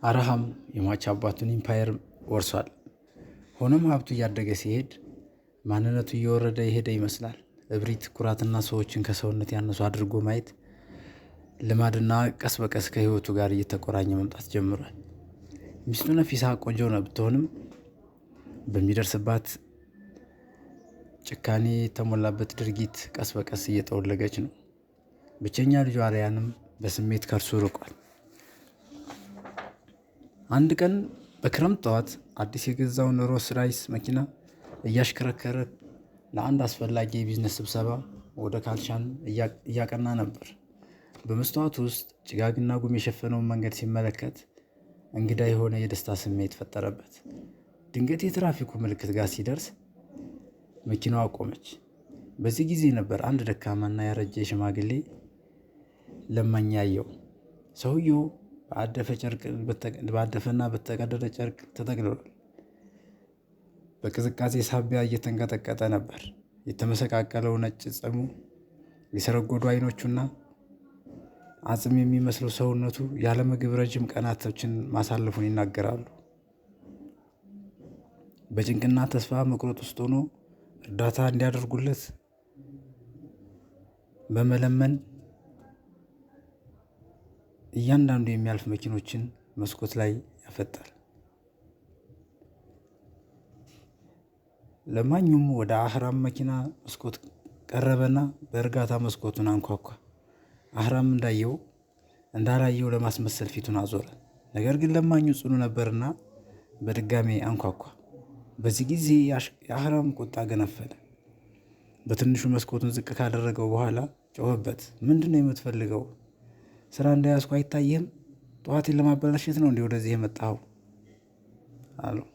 አርሃም የሟች አባቱን ኢምፓየር ወርሷል። ሆኖም ሀብቱ እያደገ ሲሄድ ማንነቱ እየወረደ የሄደ ይመስላል። እብሪት፣ ኩራትና ሰዎችን ከሰውነት ያነሱ አድርጎ ማየት ልማድና ቀስ በቀስ ከህይወቱ ጋር እየተቆራኘ መምጣት ጀምሯል። ሚስቱ ነፊሳ ቆንጆ ብትሆንም በሚደርስባት ጭካኔ የተሞላበት ድርጊት ቀስ በቀስ እየጠወለገች ነው። ብቸኛ ልጇ አርያንም በስሜት ከእርሱ ርቋል። አንድ ቀን በክረምት ጠዋት አዲስ የገዛውን ሮልስ ሮይስ መኪና እያሽከረከረ ለአንድ አስፈላጊ የቢዝነስ ስብሰባ ወደ ካልሻን እያቀና ነበር። በመስተዋቱ ውስጥ ጭጋግና ጉም የሸፈነውን መንገድ ሲመለከት እንግዳ የሆነ የደስታ ስሜት ፈጠረበት። ድንገት የትራፊኩ ምልክት ጋር ሲደርስ መኪናዋ ቆመች። በዚህ ጊዜ ነበር አንድ ደካማና ያረጀ ሽማግሌ ለማኝ ያየው። ሰውየው በአደፈና በተቀደደ ጨርቅ ተጠቅልሏል። በቅዝቃዜ ሳቢያ እየተንቀጠቀጠ ነበር። የተመሰቃቀለው ነጭ ጺሙ፣ የሰረጎዱ አይኖቹና አጽም የሚመስለው ሰውነቱ ያለ ምግብ ረጅም ቀናቶችን ማሳለፉን ይናገራሉ። በጭንቅና ተስፋ መቁረጥ ውስጥ ሆኖ እርዳታ እንዲያደርጉለት በመለመን እያንዳንዱ የሚያልፍ መኪኖችን መስኮት ላይ ያፈጣል። ለማኙም ወደ አህራም መኪና መስኮት ቀረበና በእርጋታ መስኮቱን አንኳኳ። አህራም እንዳላየው ለማስመሰል ፊቱን አዞረ። ነገር ግን ለማኙ ጽኑ ነበርና በድጋሜ አንኳኳ። በዚህ ጊዜ የአህራም ቁጣ ገነፈለ። በትንሹ መስኮቱን ዝቅ ካደረገው በኋላ ጮኸበት። ምንድነው የምትፈልገው? ስራ እንዳያዝኩ አይታይህም? ጠዋቴን ለማበላሸት ነው እንዴ ወደዚህ የመጣኸው? አለው።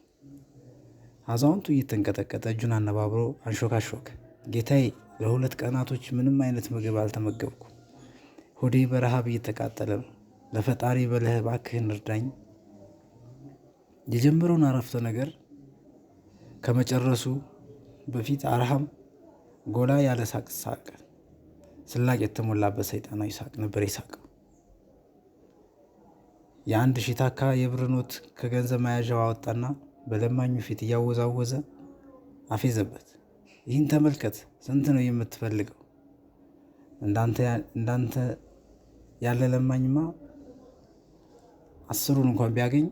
አዛውንቱ እየተንቀጠቀጠ እጁን አነባብሮ አንሾካሾከ። ጌታዬ፣ ለሁለት ቀናቶች ምንም አይነት ምግብ አልተመገብኩም። ሆዴ በረሃብ እየተቃጠለ ነው። ለፈጣሪ በለህ እባክህን እርዳኝ። የጀመረውን አረፍተ ነገር ከመጨረሱ በፊት አርሃም ጎላ ያለ ሳቅ ሳቀ። ስላቅ የተሞላበት ሰይጣናዊ ሳቅ ነበር የሳቀው። የ1000 ታካ የብር ኖት ከገንዘብ መያዣው አወጣና በለማኙ ፊት እያወዛወዘ አፌዘበት። ይህን ተመልከት፣ ስንት ነው የምትፈልገው? እንዳንተ ያለ ለማኝማ 10ሩን እንኳን ቢያገኝ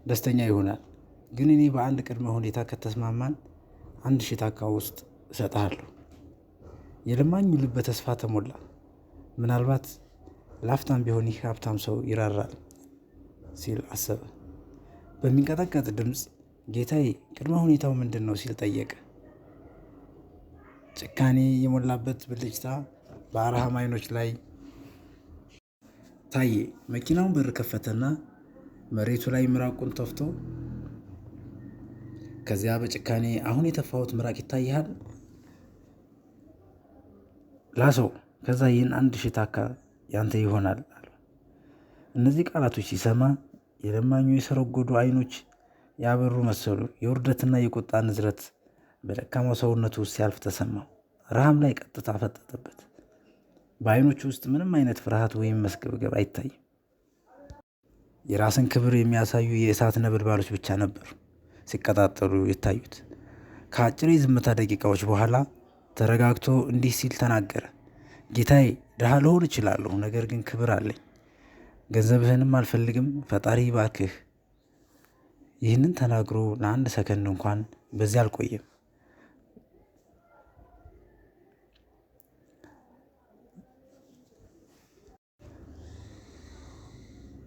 ደስተኛ ይሆናል። ግን እኔ በአንድ ቅድመ ሁኔታ ከተስማማን 1000 ታካ ውስጥ እሰጥሃለሁ። የለማኙ ልብ በተስፋ ተሞላ። ምናልባት ላፍታም ቢሆን ይህ ሀብታም ሰው ይራራል ሲል አሰበ። በሚንቀጠቀጥ ድምፅ ጌታዬ፣ ቅድመ ሁኔታው ምንድን ነው ሲል ጠየቀ። ጭካኔ የሞላበት ብልጭታ በአርሃም አይኖች ላይ ታየ። መኪናውን በር ከፈተና መሬቱ ላይ ምራቁን ተፍቶ ከዚያ በጭካኔ አሁን የተፋሁት ምራቅ ይታይሃል? ላሰው፣ ከዛ ይህን 1000 ታካ ያንተ ይሆናል አለው። እነዚህ ቃላቶች ሲሰማ የለማኙ የሰረጎዱ አይኖች ያበሩ መሰሉ። የውርደትና የቁጣ ንዝረት በደካማው ሰውነቱ ውስጥ ሲያልፍ ተሰማው። ረሃም ላይ ቀጥታ ፈጠጠበት። በአይኖቹ ውስጥ ምንም አይነት ፍርሃት ወይም መስገብገብ አይታይም። የራስን ክብር የሚያሳዩ የእሳት ነበልባሎች ብቻ ነበሩ ሲቀጣጠሉ የታዩት። ከአጭር የዝምታ ደቂቃዎች በኋላ ተረጋግቶ እንዲህ ሲል ተናገረ። ጌታዬ፣ ድሃ ልሆን እችላለሁ፣ ነገር ግን ክብር አለኝ። ገንዘብህንም አልፈልግም። ፈጣሪ ባክህ። ይህንን ተናግሮ ለአንድ ሰከንድ እንኳን በዚያ አልቆየም።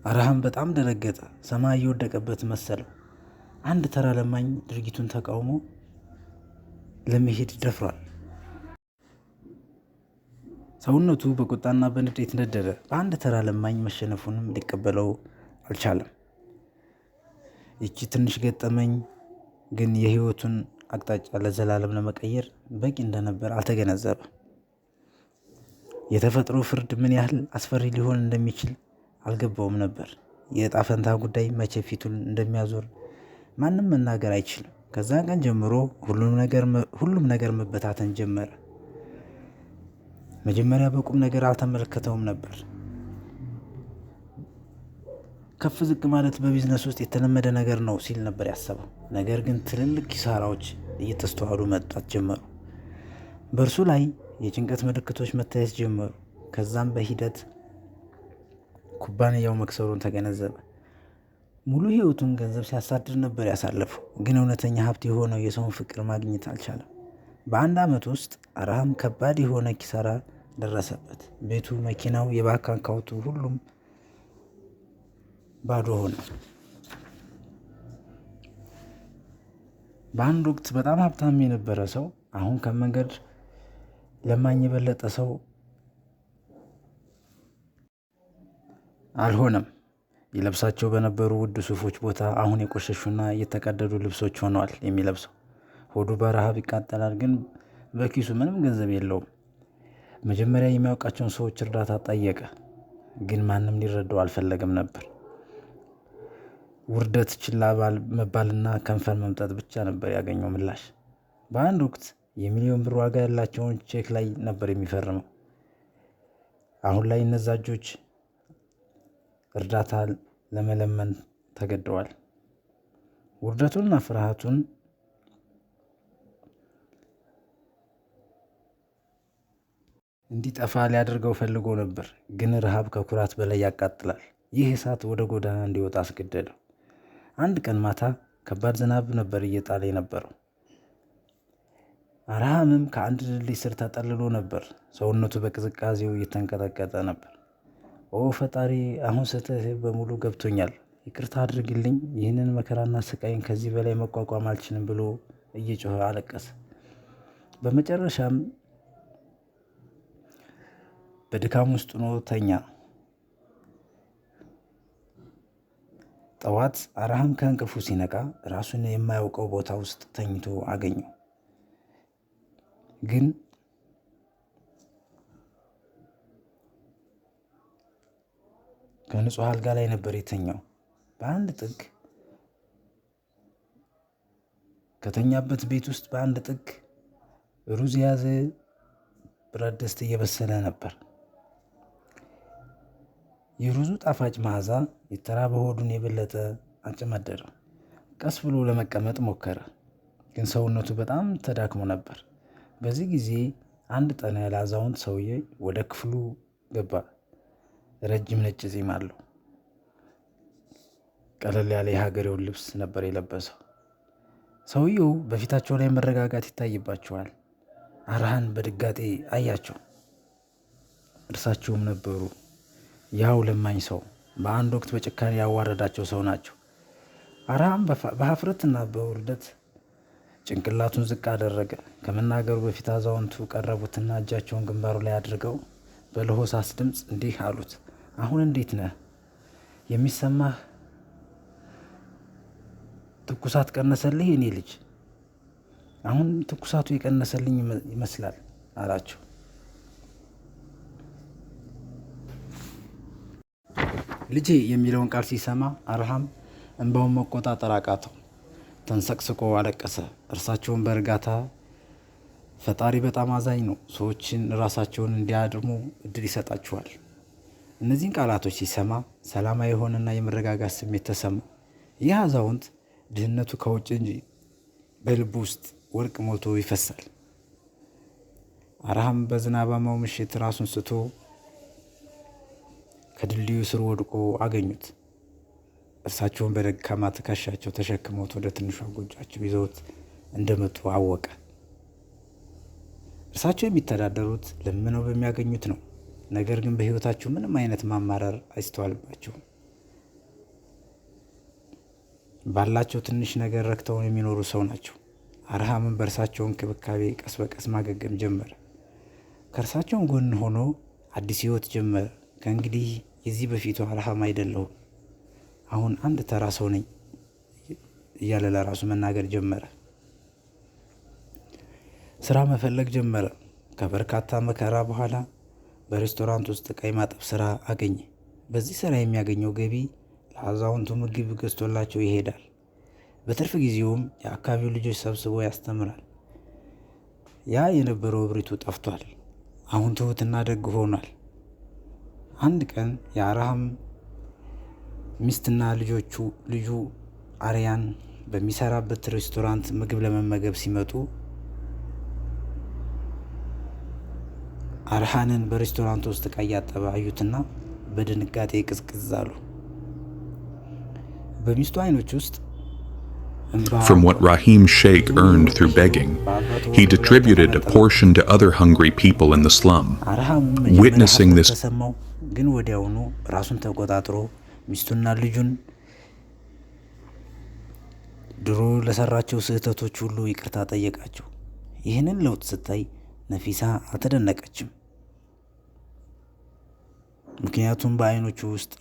አርሃም በጣም ደነገጠ። ሰማይ እየወደቀበት መሰለው። አንድ ተራ ለማኝ ድርጊቱን ተቃውሞ ለመሄድ ደፍሯል። ሰውነቱ በቁጣና በንዴት ነደደ። በአንድ ተራ ለማኝ መሸነፉንም ሊቀበለው አልቻለም። ይቺ ትንሽ ገጠመኝ ግን የህይወቱን አቅጣጫ ለዘላለም ለመቀየር በቂ እንደነበር አልተገነዘበም። የተፈጥሮ ፍርድ ምን ያህል አስፈሪ ሊሆን እንደሚችል አልገባውም ነበር። የዕጣ ፈንታ ጉዳይ መቼ ፊቱን እንደሚያዞር ማንም መናገር አይችልም። ከዛን ቀን ጀምሮ ሁሉም ነገር መበታተን ጀመረ። መጀመሪያ በቁም ነገር አልተመለከተውም ነበር። ከፍ ዝቅ ማለት በቢዝነስ ውስጥ የተለመደ ነገር ነው ሲል ነበር ያሰበው። ነገር ግን ትልልቅ ኪሳራዎች እየተስተዋሉ መምጣት ጀመሩ። በእርሱ ላይ የጭንቀት ምልክቶች መታየት ጀመሩ። ከዛም በሂደት ኩባንያው መክሰሩን ተገነዘበ። ሙሉ ሕይወቱን ገንዘብ ሲያሳድር ነበር ያሳለፈው። ግን እውነተኛ ሀብት የሆነው የሰውን ፍቅር ማግኘት አልቻለም። በአንድ ዓመት ውስጥ አርሃም ከባድ የሆነ ኪሳራ ደረሰበት። ቤቱ፣ መኪናው፣ የባንክ አካውንቱ ሁሉም ባዶ ሆነ። በአንድ ወቅት በጣም ሀብታም የነበረ ሰው አሁን ከመንገድ ለማኝ የበለጠ ሰው አልሆነም። ይለብሳቸው በነበሩ ውድ ሱፎች ቦታ አሁን የቆሸሹና የተቀደዱ ልብሶች ሆነዋል የሚለብሰው። ሆዱ በረሃብ ይቃጠላል፣ ግን በኪሱ ምንም ገንዘብ የለውም። መጀመሪያ የሚያውቃቸውን ሰዎች እርዳታ ጠየቀ፣ ግን ማንም ሊረዳው አልፈለገም ነበር። ውርደት፣ ችላ መባልና ከንፈር መምጠጥ ብቻ ነበር ያገኘው ምላሽ። በአንድ ወቅት የሚሊዮን ብር ዋጋ ያላቸውን ቼክ ላይ ነበር የሚፈርመው። አሁን ላይ እነዛ እጆች እርዳታ ለመለመን ተገደዋል። ውርደቱንና ፍርሃቱን እንዲጠፋ ሊያደርገው ፈልጎ ነበር፣ ግን ረሃብ ከኩራት በላይ ያቃጥላል። ይህ እሳት ወደ ጎዳና እንዲወጣ አስገደደው። አንድ ቀን ማታ ከባድ ዝናብ ነበር እየጣለ የነበረው። አርሃምም ከአንድ ድልድይ ስር ተጠልሎ ነበር። ሰውነቱ በቅዝቃዜው እየተንቀጠቀጠ ነበር። ኦ ፈጣሪ፣ አሁን ስህተቴ በሙሉ ገብቶኛል፣ ይቅርታ አድርግልኝ፣ ይህንን መከራና ስቃይን ከዚህ በላይ መቋቋም አልችልም ብሎ እየጮኸ አለቀሰ። በመጨረሻም በድካም ውስጥ ሆኖ ተኛ። ጠዋት አርሃም ከእንቅልፉ ሲነቃ ራሱን የማያውቀው ቦታ ውስጥ ተኝቶ አገኘው። ግን ከንጹህ አልጋ ላይ ነበር የተኛው። በአንድ ጥግ ከተኛበት ቤት ውስጥ በአንድ ጥግ ሩዝ የያዘ ብረት ድስት እየበሰለ ነበር። የሩዙ ጣፋጭ መዓዛ የተራበ ሆዱን የበለጠ አጨማደደው። ቀስ ብሎ ለመቀመጥ ሞከረ፣ ግን ሰውነቱ በጣም ተዳክሞ ነበር። በዚህ ጊዜ አንድ ጠና ያለ አዛውንት ሰውዬ ወደ ክፍሉ ገባ። ረጅም ነጭ ጺም አለው። ቀለል ያለ የሀገሬውን ልብስ ነበር የለበሰው። ሰውየው በፊታቸው ላይ መረጋጋት ይታይባቸዋል። አርሃን በድጋጤ አያቸው። እርሳቸውም ነበሩ ያው ለማኝ ሰው፣ በአንድ ወቅት በጭካኔ ያዋረዳቸው ሰው ናቸው። አርሃም በሀፍረትና በውርደት ጭንቅላቱን ዝቅ አደረገ። ከመናገሩ በፊት አዛውንቱ ቀረቡትና እጃቸውን ግንባሩ ላይ አድርገው በለሆሳስ ድምፅ እንዲህ አሉት። አሁን እንዴት ነህ? የሚሰማህ ትኩሳት ቀነሰልህ የኔ ልጅ? አሁን ትኩሳቱ የቀነሰልኝ ይመስላል አላቸው። ልጄ የሚለውን ቃል ሲሰማ አርሃም እንባውን መቆጣጠር አቃተው። ተንሰቅስቆ አለቀሰ። እርሳቸውን በእርጋታ ፈጣሪ በጣም አዛኝ ነው፣ ሰዎችን ራሳቸውን እንዲያድሙ እድል ይሰጣቸዋል። እነዚህን ቃላቶች ሲሰማ ሰላማዊ የሆነና የመረጋጋት ስሜት ተሰማው። ይህ አዛውንት ድህነቱ ከውጭ እንጂ በልቡ ውስጥ ወርቅ ሞልቶ ይፈሳል። አርሃም በዝናባማው ምሽት ራሱን ስቶ ከድልድዩ ስር ወድቆ አገኙት። እርሳቸውን በደካማ ትከሻቸው ተሸክመውት ወደ ትንሿ ጎጇቸው ይዘውት እንደመጡ አወቀ። እርሳቸው የሚተዳደሩት ለምነው በሚያገኙት ነው። ነገር ግን በሕይወታቸው ምንም አይነት ማማረር አይስተዋልባቸውም። ባላቸው ትንሽ ነገር ረክተው የሚኖሩ ሰው ናቸው። አርሃምን በእርሳቸው እንክብካቤ ቀስ በቀስ ማገገም ጀመረ። ከእርሳቸውም ጎን ሆኖ አዲስ ሕይወት ጀመረ። ከእንግዲህ የዚህ በፊቱ አርሃም አይደለሁም፣ አሁን አንድ ተራ ሰው ነኝ እያለ ለራሱ መናገር ጀመረ። ስራ መፈለግ ጀመረ። ከበርካታ መከራ በኋላ በሬስቶራንት ውስጥ ዕቃ የማጠብ ስራ አገኘ። በዚህ ስራ የሚያገኘው ገቢ ለአዛውንቱ ምግብ ገዝቶላቸው ይሄዳል። በትርፍ ጊዜውም የአካባቢው ልጆች ሰብስቦ ያስተምራል። ያ የነበረው እብሪቱ ጠፍቷል። አሁን ትሁትና ደግ ሆኗል። አንድ ቀን የአርሃም ሚስትና ልጆቹ ልጁ አርያን በሚሰራበት ሬስቶራንት ምግብ ለመመገብ ሲመጡ አርሃንን በሬስቶራንት ውስጥ ዕቃ እያጠበ አዩትና በድንጋጤ ቅዝቅዝ አሉ። በሚስቱ አይኖች ውስጥ እንባ From what Rahim Sheikh earned through begging, በአባቱ he ወገብ ላይ distributed a ተጠመጠመ። portion to other hungry people in the slum. አርሃምም መጀመሪያ Witnessing ሀፍረት this ተሰማው፣ ግን ወዲያውኑ ራሱን ተቆጣጥሮ ሚስቱና ልጁን ድሮ ለሰራቸው ስህተቶች ሁሉ ይቅርታ ጠየቃቸው። ይህንን ለውጥ ስታይ ነፊሳ አልተደነቀችም። ምክንያቱም በአይኖቹ ውስጥ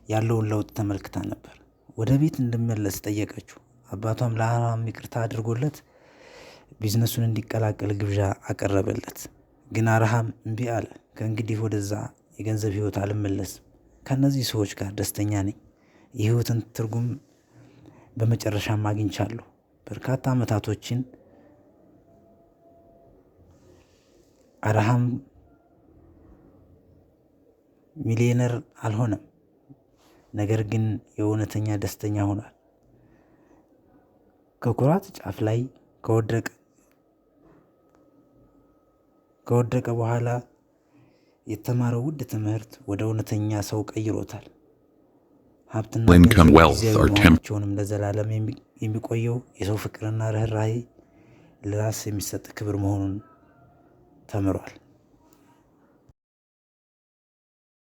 ያለውን ለውጥ ተመልክታ ነበር። ወደ ቤት እንዲመለስ ጠየቀችው። አባቷም ለአርሃም ይቅርታ አድርጎለት ቢዝነሱን እንዲቀላቀል ግብዣ አቀረበለት። ግን አርሃም እምቢ አለ። ከእንግዲህ ወደዛ የገንዘብ ህይወት አልመለስም። ከእነዚህ ሰዎች ጋር ደስተኛ ነኝ። የህይወትን ትርጉም በመጨረሻም አግኝቻለሁ። በርካታ ዓመታቶችን አርሃም ሚሊዮነር አልሆነም፣ ነገር ግን የእውነተኛ ደስተኛ ሆኗል። ከኩራት ጫፍ ላይ ከወደቀ በኋላ የተማረው ውድ ትምህርት ወደ እውነተኛ ሰው ቀይሮታል። ሀብትና income, ገንዘብ wealth ጊዜያዊ are መሆናቸውንም ለዘላለም የሚቆየው የሰው ፍቅርና ርኅራኄ ለራስ የሚሰጥ ክብር መሆኑን ተምሯል።